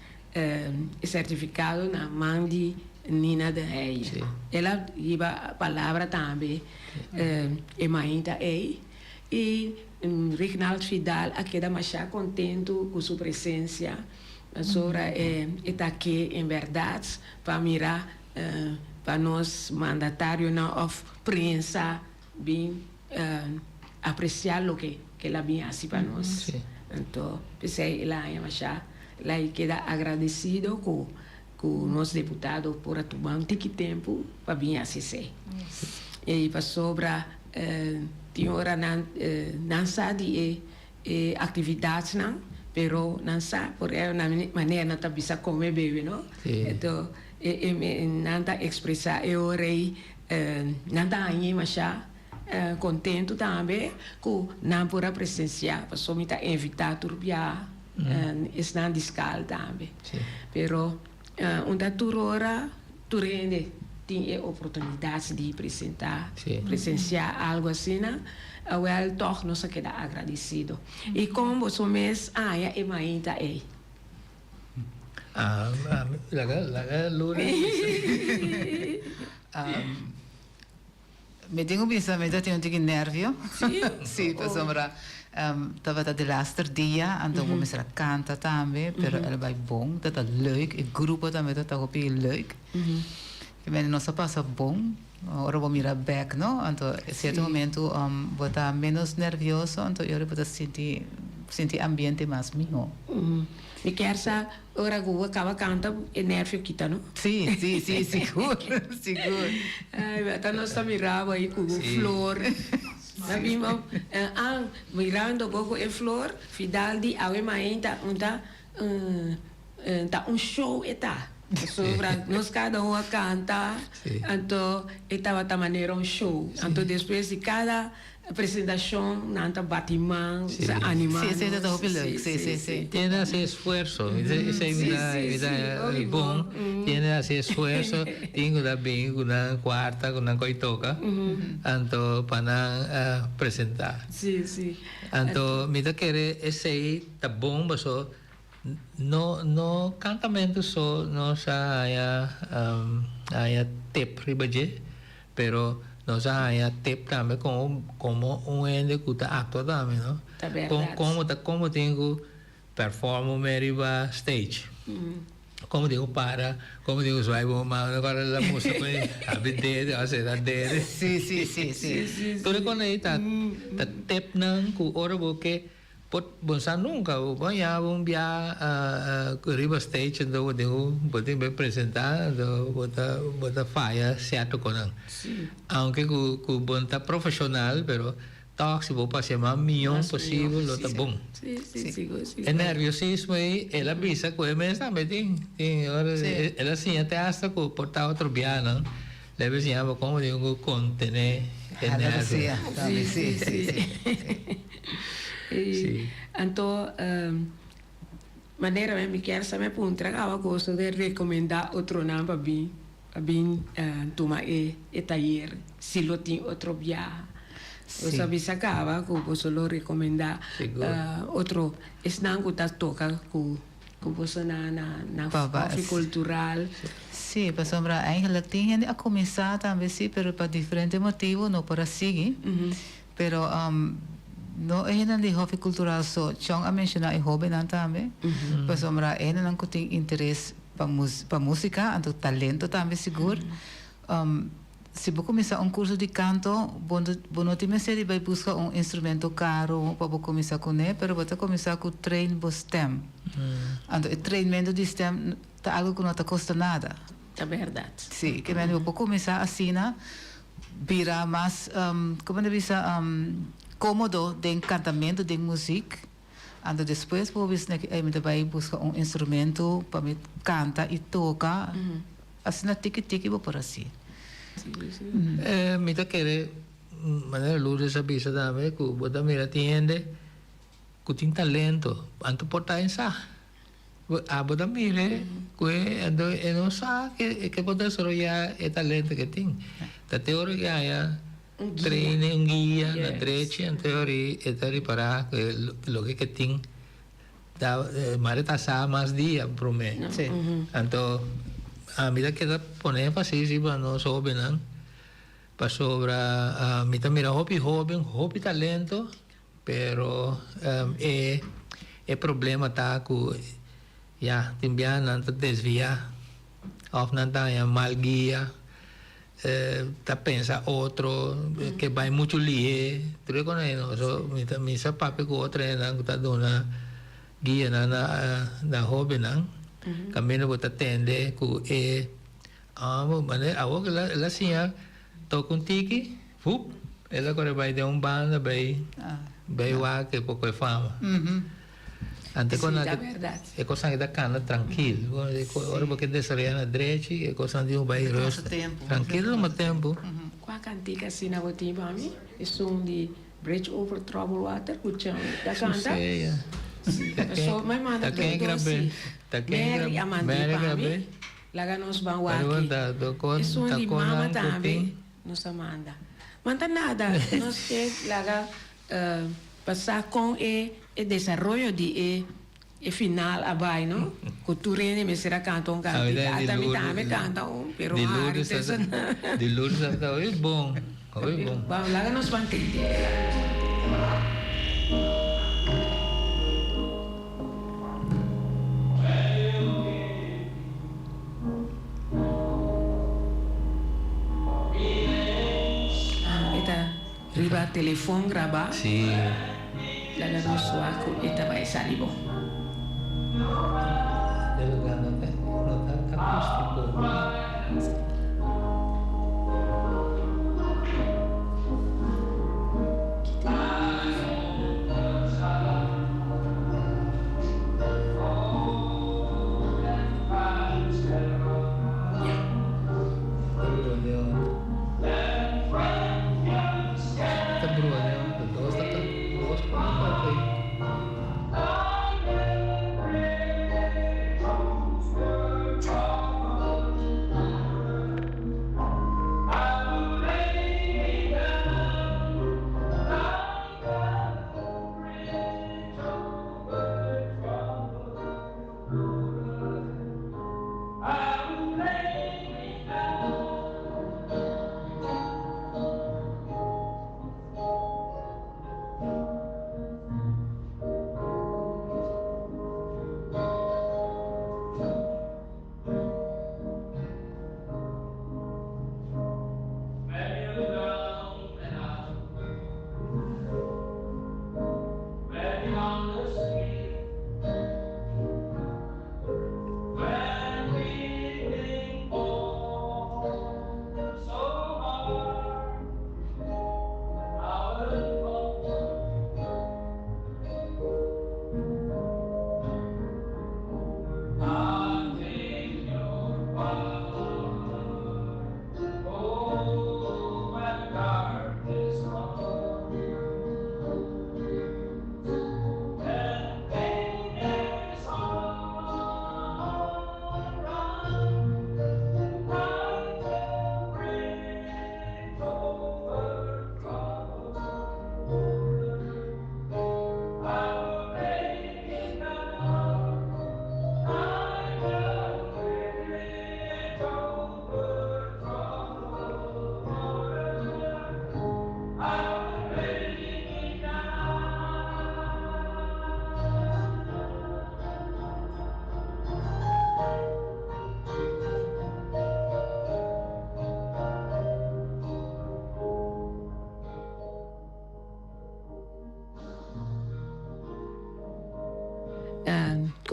sertifikado na man di Nina den Heyer. El a hiba palabra tambe e mainta ei. I Rignald Vidal a keda masha kontentu ku su presensia, pasobra e ta ke en bèrdat pa mira pa nos mandatarionan òf prensa bin apresiá loke ke el a bin hasi pa nos. Anto p'esei el a haña masha el a keda agradesido ku ku nos diputado por a tuma un tiki tempu pa bin hasi esei. I pasobra tin ora nan nan sa di e e aktividatnan, pero nan sa por e manera nan ta bisa kome bebe no. Anto e nan ta ekspresá e ora ei nan ta hañ'é masha kontentu tambe ku nan por a presensiá pasobra mi ta invitá tur biaha. Esnan di skal tambe. Pero un ta tur ora tur hende tin e oportunidat di presentá, presensiá algu asina, awèl tòg nos a keda agradesido. I kon boso mes haña e mainta ei? Laga laga Lourdes bisa. Mi tin ku bisa mi ta tin un tiki nervio. Sí? Sí, pasobra tabata delaster dia, anto bo mester a kanta tambe, pero el a bai bon, ta ta leuk, e grupo tambe ta ta hopi leuk. I mende nos a pasa bon, ora bo mira bek no, anto sierto momento bo ta menos nervioso, anto e ora bo ta sinti sinti ambiente mas miho. Mi kier sa Ora ku bo kaba kanta e nervio kita no. Sí, sí, sí, sigur, sigur. Ay, ata nos ta mira bo ahí ku bo flor. Na bin bo, ah, mirando bo ku e flor, Fidal di awe mainta un ta, ta un show e ta. Pasobra nos kada un a kanta, anto e tabata manera un show. Anto despues di kada Presentacion nan ta bati man, sa anima nos. Sí, sí, ta hopi leuk. Sí, sí, sí. Tiene haci esfuerzo. Esey mi ta, mi ta bon. Tiene haci esfuerzo. Tin cu ta bin cu nan cuarta, cu nan coy toca. Anto pa nan presenta. Sí, sí. Anto mi ta kere esey ta bon paso no, no cantamento so nos a haya, haya tip riba dje. Pero nos a haña tip tambe como como un hende cu ta actua tambe, no? Ta berdad. Con como ta como tin cu perform un me riba stage. Como tin cu para, como tin cu zwaai bo man, no cual la mustra cu e habi dede of cera dede. Sí, sí, sí, sí. Tur e con ey ta ta tipnan cu ora bo ke Por bo sa nunca, bo por haña bo un bia riba stage anto bo tin cu bo tin bay presenta anto bo ta bo ta faya cierto conan. Aunke cu cu bo no ta profesional pero toch si bo pasia mas mion posibel lo ta bon. E nerviosismo ey el a bisa cu e mes tambe tin tin ora el a siña te hasta cu por ta otro bianan le a siña bo como tin cu contene e nervio. Sí. Anto manera mi kier sa mi a puntra caba gosto de recomenda otronan pa bin pa bin tuma e tayer si lo tin otro biaha. Boso a bisa caba cu boso lo recomenda otro esnan cu ta toca cu boso na na Koffie Cultural. Sí, pasobra eigenlijk tin hende a cuminsa tambe sí, pero pa diferente motibo no por a sigui. Pero no e hendenan di Hofi Cultural so, Chong a menciona e hobennan tambe, pasobra e hendenan cu tin interes pa pa musica, anto talento tambe sigur. Si bo kuminsá un kurso di kanto, bo bo no tin mester di bai buska un instrumento karu pa bo kuminsá kuné, pero bo ta kuminsá ku train bo stèm. Anto e trainmentu di stèm ta algu ku no ta kosta nada. Ta bèrdat. Sí, ke mende bo por kuminsá asina bira mas, komo ta bisa, kómodo den kantamentu, den muzik. Anto despues bo bisa ki ey mi ta bay busca un instrumento pa mi canta y toca, asina tiki tiki bo por haci. Mi ta kere manera Lourdes a bisa tambe cu bo ta mira tin hende cu tin talento anto por ta en sa. Abo ta mire cu e anto e no sa ke por desaroya e talento ke tin. Ta te ora ke haya Training, un guia na drechi anto e e ta ripará ku loke ke tin ta mare ta sa mas dia promé. Anto ami ta keda pone énfasis riba nos hóbennan pasobra mi ta mira hopi hóben, hopi talento pero e e problema ta ku ya tin bia nan ta desviá òf nan ta haña mal guia. Ta pensa otro ke bai muchu lihe tur e kos no so mi ta mi sa papia ku otro hendenan ku ta duna guianan na na hobennan kaminda bo ta tende ku e amo manera awor el a siña toka un tiki fup el a kore bai den un banda bai bai wak e poko e fama. Ante Sí, ta berdad. E cosnan aki ta cana trankil. Ora bo ke desaroya na drechi, e cosnan tin cu bay rustig. Trankil ta tuma tempo. Cua cantica asina bo tin pa mi? Esun di Bridge Over Troubled Water cu Chan ta canta? So mi manda tur dos si. Mary a manda pa mi. Laga nos ban wak. Esun di mama tambe nos a manda. Manda nada. Nos ke laga Pa sa kon e e desaroyo di e e final a bai no ku tur hende mester a kanta un kantika ata mi tambe kanta un pero Harry ta esnan. Di Lourdes a ta hopi bon hopi bon. Bon laga nos ban tende. E ta. Riba telefon grabá. Sí. Laga nos wak ku e ta bai sali bon. E lugar no ta no ta acústico. Ta brua den otro dos ta dos pa papia.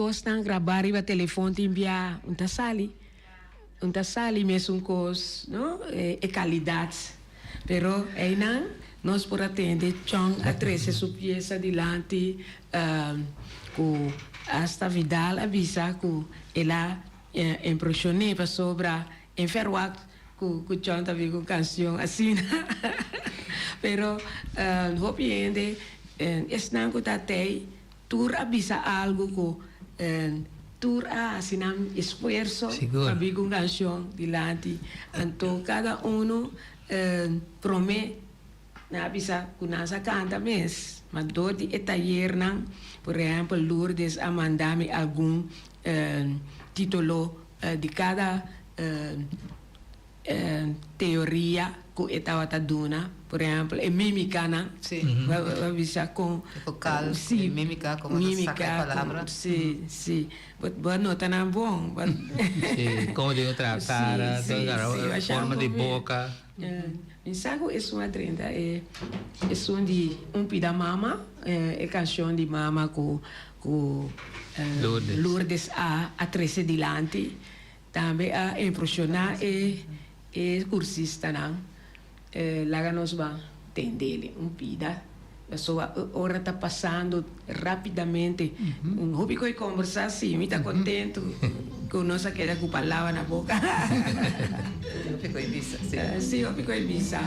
Kosnan grabá riba telefon tin bia un ta sali, un ta sali mesun kos, no, e kalidat. Pero einan nos por a tende Chong a trese su piesa dilanti ku asta Vidal a bisa ku el a impreshon'é pasobra en ferwagt ku Chong ta bin ku kansion asina. Pero hopi hende esnan ku ta tei Tur a bisa algu ku tur a hasi nan esfuerso pa bin ku un kanshon dilanti. Anto kada unu promé nan a bisa ku nan sa kanta mes. Ma dor di e tayernan, por ehèmpel Lourdes a manda mi algun titulo di kada teoria ku e tabata duna, por ehèmpel e mímikanan, bo a bisa kon. E vokal, e mímika, komo ta saka e palabra. Si, si. Bo a nota nan bon. Si, komo tin ku traha kara, forma di boka. Mi sa ku esun a drenta e esun di Un Pida Mama, e kanshon di mama ku Lourdes a trese dilanti. Tambe a impresioná e e kursistanan. Laga nos ban tendele un pida, pasobra e ora ta pasando rápidamente. Un hopi ku e kombersá si mi ta kontentu ku nos a keda ku palabra na boka. Hopi ku e bisa, si. Si, hopi ku e bisa.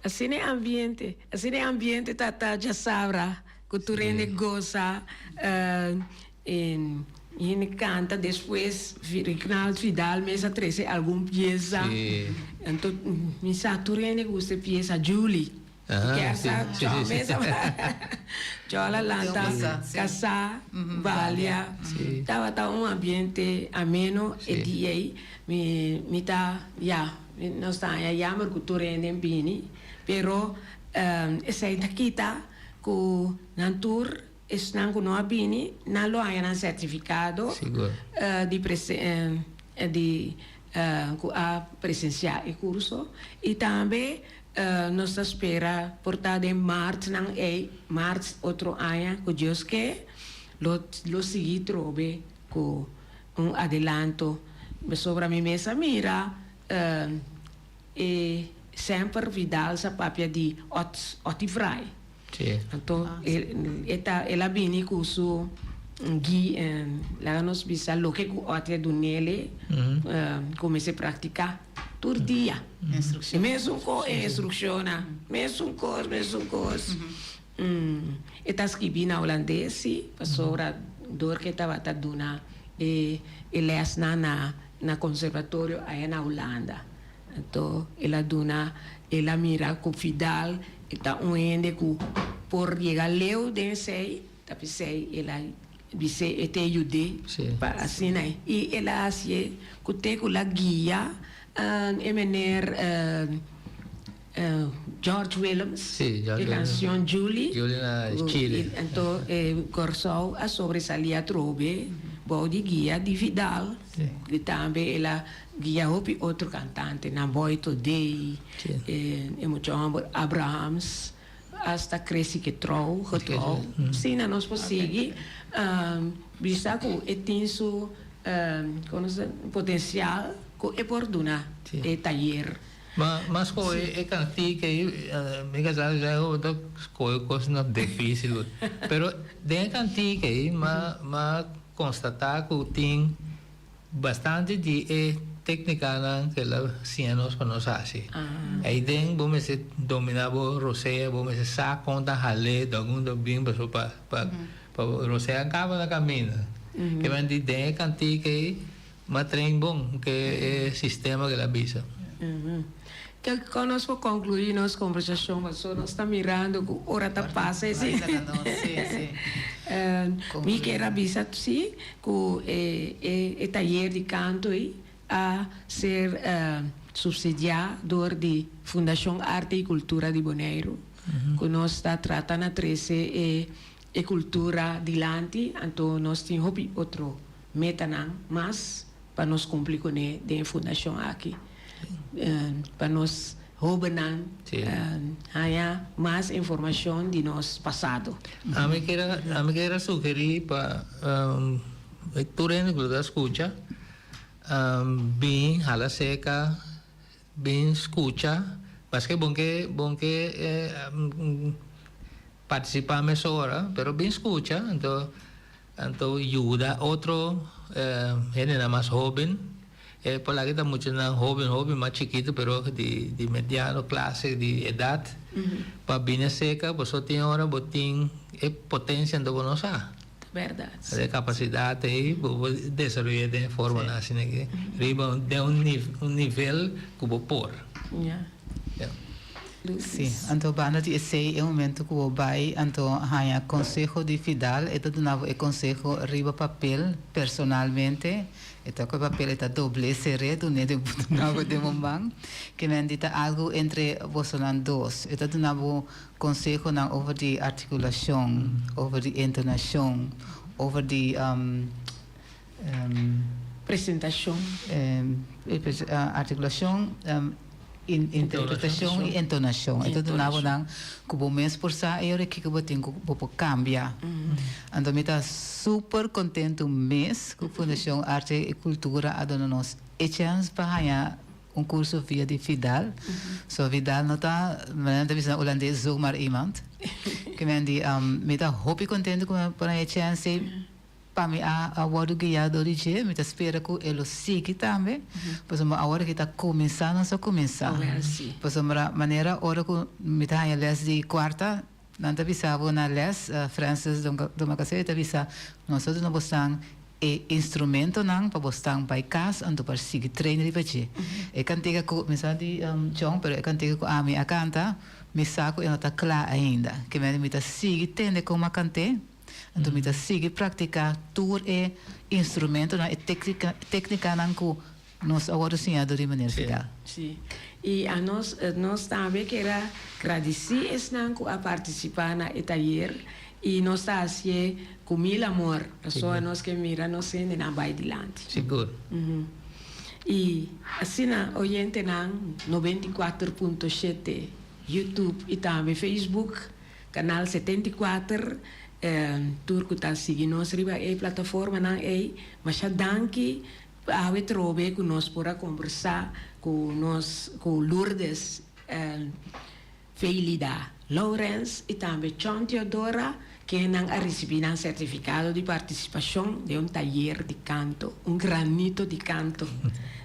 Asina e ambiente, asina e ambiente ta ta djasabra ku tur hende gosa en hende kanta despues Rignald Vidal mes a trese algun piesa anto mi sa tur hende gusta e piesa Julie Kersa Chò mes a Chò la lanta kasá balia tabata un ambiente ameno e dia ei mi ta ya. Nos ta haña jammer ku tur hende bini, pero esei ta kita ku nan tur esnan ku no a bini, nan lo haña nan sertifikado di di ku a presensiá e kurso. I tambe nos ta spera por ta den mart nan ei, mart otro aña ku Dios ke, lo lo sigui trobe ku un adelanto pasobra mi mes a mira e semper Vidal sa papia di ot otivrai anto e ta el a bini ku su gui laga nos bisa loke ku Otty a dunele ku mester praktika tur dia e mesun kos e instrukshonnan mesun kos mesun kos. E ta skibi na hulandes si, pasobra dor ke tabata duna e e lèsnan na na konservatorio aya na Hulanda. Anto el a duna, el a mira ku Vidal e ta un hende ku por yega leu den esei, ta p'esei el a bis'é e te yud'é pa asina. I el a hasié ku te ku la guia e meneer. George Willems, Sí, George e Willems. canción Julie. Julie na Cu- Chile. y anto eh, Curaçao a sobresalí atrobe. Bou di guia di Vidal, ku tambe el a guia hopi otro kantantenan, Boy Thodé, e mucha hòmber Abrahams, asta Cressy Ketrou, Getrou. Asina nos por sigui bisa ku e tin su potensial ku e por duna e tayer. Ma ma skohe e kantika ei, mi kasá bisa bo ta skohe kosnan difísil. Pero den e kantika ei m'a m'a konstatá ku tin bastante di e téknikanan ku el a siña nos pa nos hasi. Ei den bo mester dominá bo rosea, bo mester sa kon ta hal'é, dòkun ta bin pasobra pa pa rosea kaba na kaminda. Ke men di den e kantika ei. Ma train bon ke e sistema ke el a bisa. Ke kon nos por konkluí nos kombersashon paso nos ta mirando ku ora ta pasa esi. Mi kier a bisa si ku e tayer di kanto ei a ser supsidiá dor di Fundashon Arte i Kultura di Boneiru ku nos ta trata na trese e kultura dilanti anto nos tin hopi otro Metanan mas pa nos kumpli kuné den e fundashon aki pa nos hóbennan haña mas informashon di nos pasado. Ami kier ami kier a sugerí pa tur hende ku lo ta skucha bin hala seka bin skucha paske bon ke bon ke partisipá mesora pero bin skucha anto Anto yuda otro hendenan mas hoben, e por laki ta muchanan hoben hoben mas chikitu pero di di mediano klase di edat pa bini aserka pasobra tin ora bo tin e potensia anto bo no sa. Ta bèrdat. E kapasidat ei bo por desaroy'é den e formanan asina aki riba den un nivel ku bo por. Ya. Ya. Sí, anto banda di esei e momento ku bo bai anto haña konseho di Fidal e ta duna bo e konseho riba papel personalmente, e ta ku e papel e ta dobl'é ser'é dun'é den duna bo den bo man, ke men di ta algu entre bosonan dos, e ta duna bo konsehonan over di artikulashon, over di entonashon, over di Presentashon. Artikulashon, interpretashon i entonashon. E ta duna bo nan ku bo mes por sa e ora kiko bo tin ku bo por kambia. Anto mi ta super kontentu mes ku Fundashon Arte i Kultura a duna nos e chèns pa haña un kurso via di Vidal. So Vidal no ta, nan ta bisa na Hulandes, zomaar iemand. Ke men di mi ta hopi kontentu ku mi por haña e chèns ei. Pa mi a a wòrdu guiá dor di dje, mi ta spera ku e lo sigui tambe, pasobra awor aki ta kuminsá nos a kuminsá. Pasobra manera ora ku mi ta haña lès di kuarta, nan ta bisa bo na lès, Francis Domacassé ta bisa, nos a duna bosnan e instrumentonan pa bosnan bai kas anto pa sigui train riba dje. E kantiga ku, mi sa di John, pero e kantiga ku ami a kanta, mi sa ku e no ta kla ainda. Ke mende mi ta sigui tende kon mi a kant'é. Anto mi ta sigui praktiká tur e instrumentonan, e téknikanan ku nos a wòrdu siñá dor di Meneer Fidal. Sí. I anos nos tambe kier a gradisí esnan ku a partisipá na e tayer i nos ta hasié ku mil amor pasobra nos ke mira nos hendenan bai dilanti. Sigur. I asina oyentenan 94.7 YouTube i tambe Facebook. Canal 74, tur cu ta sigui nos riba e plataformanan ey, masha danki awe trobe cu nos por a conversa cu nos cu Lourdes Feilida Lourens y tambe Chon Teodora kennan a ricibi nan certificado di participacion den un tayer di canto, un granito di canto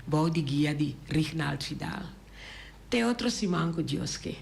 bou di guia di Rignald Vidal. Te otro siman cu Dios ke.